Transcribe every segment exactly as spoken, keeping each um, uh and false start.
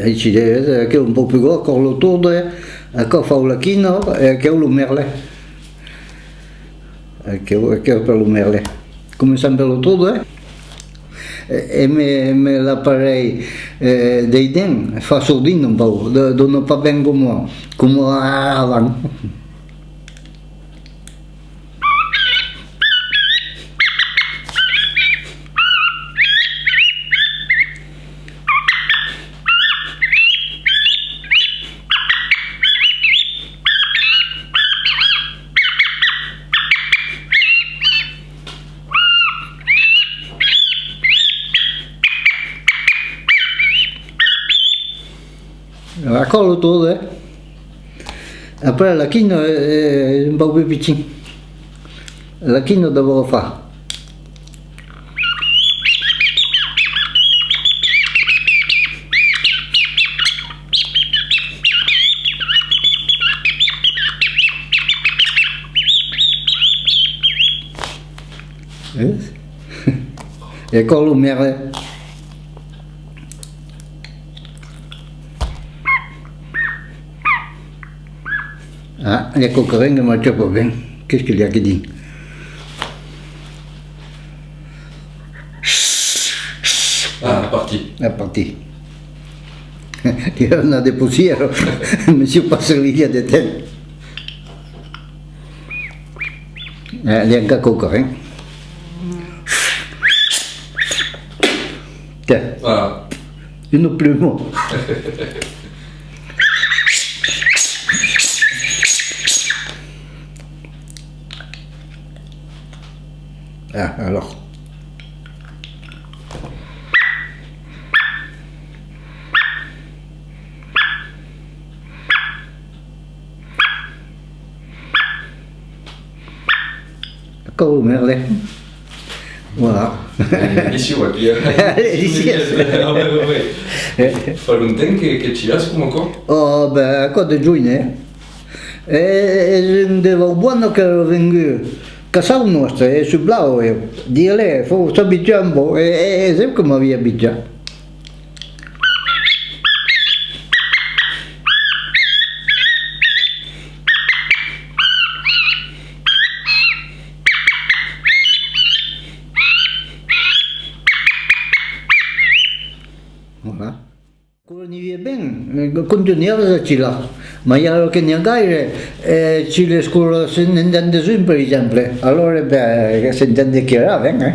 Aicí, eh, aqueu un pauc pus gròs, aquò lo torde, aquò fau la quina, e aqueu lo merle. Aqueu, aqueu per lo merle. Començam per lo torde, eh? E, e me, me l'aparelh, eh, dei dents fa sordint un pauc, do-, dona pas ben coma, coma avant. Aquò lo torde, eh? Après, la quina, eh, es un pauc pus pichon. La quina d'abòrd fa. Eh? E aquò lo merle. Ah, i a quauquaren que marcha pas ben. Qu'est-ce qu'il y a aquí dins? Ah, parti. Ah, parti. Il y en a des poussières. Monsieur passe l'idée de tête. Eh, li enca quauquaren. Tiens. Voilà. Une plume. Ah, alors. Aquò lo merle. Voilà. L'edició aquí, eh? L'edició. Ah, ouais, ouais, ouais. Fa longtemps que, que tiras coma aquò? Oh, ben, aquò de junh, eh? E, es un de Vauboana qu'èra vengut caçaire nòstre, e sublau, e, di, allez, fau s'abituar un pauc, e, e, es eu que m'aviá abituat. Voilà. Quora n'i aviá ben, eh, contunhaves a chilar. Mai ara que n'i a gaire, eh, chiles quora se n'entendetz un, per exemple. Alora, ben, s'entendetz que èra ben, eh.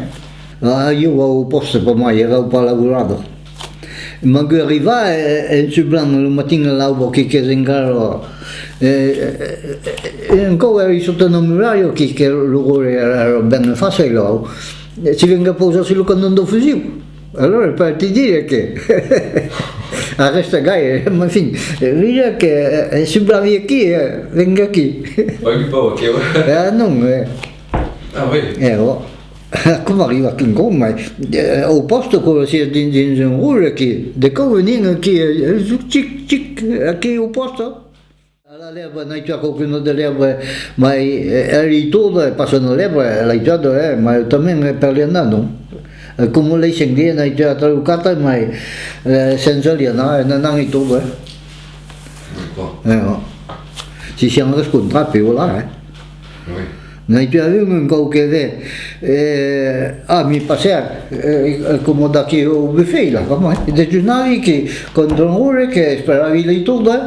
Ah, ieu au pòste pas mai, èra pas laurada. M'aguèt arribat, eh, en sublant lo matin a l'auba, que, qu'es encara, eh, eh, eh, un còp èri sota una muralha, que, que lo ròtle èra, èra ben facile, là. Se venguèt pausar sus lo canton dau fusiu. Alora, per te dire que arrèsta gaire, ma fin, vira que, eh, sublavi aquí, eh, venga aquí. Pas un pauc, aquò. Ah, non, eh. Ah, oui. Eh, bon. Coma arriba aquí un còp, mai, eh, au pòste, quora siás dins, dins un ròtle aquí, de còps venien aquí, eh, chic, chic, aquí au pòste. A la lèba, n'ai tuat quauqu'una de lèba, mai, eh, èri torde, e pas una lèba, l'ai tuada, eh, mai tanben, eh, per li anar, non? Eh, coma lei sanglièrs, n'ai tuat tres o quatre, mai, eh, sensa li anar, eh, n'anam i tot, eh. D'acòrd. Eh, ò. Si siam rescontrats, pièi voilà, eh. Oui. N'ai tuat un, un còp que ve, eh, a mi passèr, eh, coma d'aquí au bufet, là, coma, eh, dejunavi aquí, contra un ròtle que esperavi lei torde,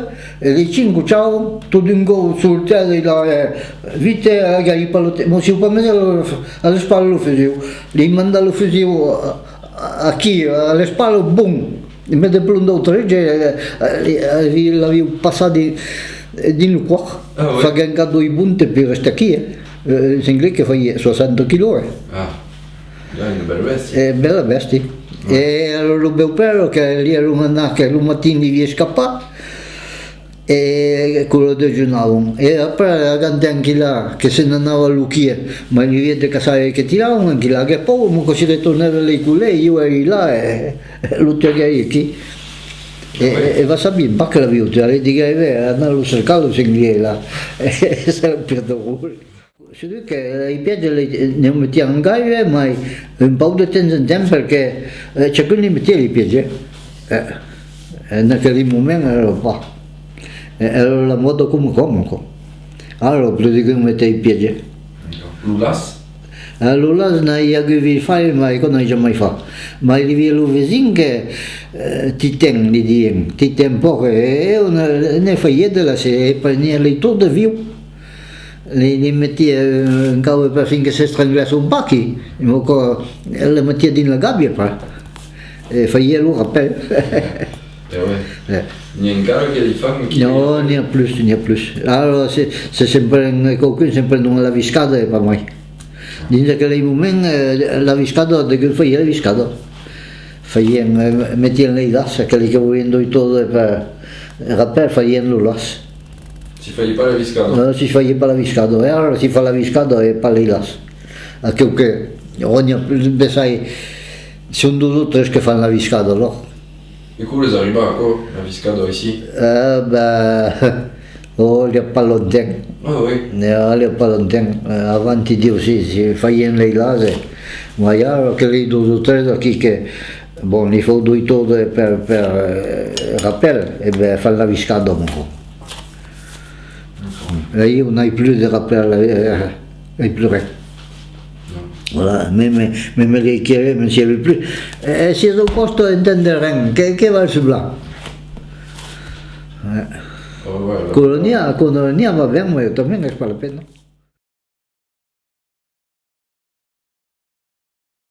eh, E li cinc, ciao, tot d'un còp sortèt de la, eh, vite, eh, aguèri pas lo te-, bon, siáu pas mès a l-, a l'espatla lo fusiu. Li mandèt lo fusiu, eh, aquí, a l'espatla, bum! E me de plomb d'autre, eh, eh, eh, l'aviáu passat di-, dins lo còr. Ah, ouais. Faguèt encara doi bonds, e puèi restèt aquí, eh. Eh, un sanglièr que fai soixante quilòs, eh. Ah. Ah, una bèla bèstia. Eh, bèla bèstia. Ouais. E alora lo bèu-père, que li èra anat, que lo matin li aviá escapat, e quora dejunàvem. E après, agant enquilà, que se n'anava lo quiet, mai li aviá de caçaires que tiravan, enquilà aguèt paur, ma quand se retornèt de l'escòla, ieu èri là, e lo tuguèri aquí. E, e, e va saber pas que l'aviáu tuat, li diguèri, ben, anatz lo cercar, lo sanglièr, là. E se lo perdèt. Segur que lei pièjas, lei, ne metián gaire, mai un pauc de temps en temps, perque, eh, chacun li metiá lei pièjas. Eh, En aquel moment èra pas. Èra la mòda coma coma, aquò. Ara, plus de qu'un metèi pièger. Lo las? Eh, lo las n'ai agut vist faire, mai aquò n'ai jamai fach. Mai li via lo vesin que, eh, Titen, li dien, Titen Pòrre, e, e on, ne faié de las, e prenié lei tot de viu. Li, li metié, eh, un cau per fin que s'estranglèsse un pac, e aquò, le metié dins la gàbia, per, e faié lo rapèl. E ouais. Eh. N'i a encara que li fan aquí? Non, n'i a plus, n'i a plus. Ara, se, se se'n pren qualqu'un, se'n prenon a la viscada e pas mai. Dins aquelei moments, eh, la viscada, degun faié la viscada. Faien, eh, metien lei las, aquelei que volien doitor de per rapèl, faien lo las. Si faié pas la viscada? Non, si faié pas la viscada. E ara, si fa la viscada, e pas lei las. Aqueu que, on i a, bessai, son dos o tres que fan la viscada, lor. E com les arriba, aquò, la viscada aicí? Eh, ben, oh, li a pas longtemps. Ah, oui. Eh, li a pas longtemps. Eh, avant, ti diu, si, si faien lei las, eh. Mai ara, que lei dos o tres aquí que, bon, li fau doitor de, per, per, eh, rapèl, e ben, fan la viscada, mon. E ieu n'ai plus de rapèl, eh, n'ai plus ren. Non. Voilà, meme, meme lei queré, me'n siavi plus. E, e si es au pòste, entende ren, que, que val semblar? Eh. Oh, ouais, là. Colonia, colonia va ben, mas tanben es pas la pena.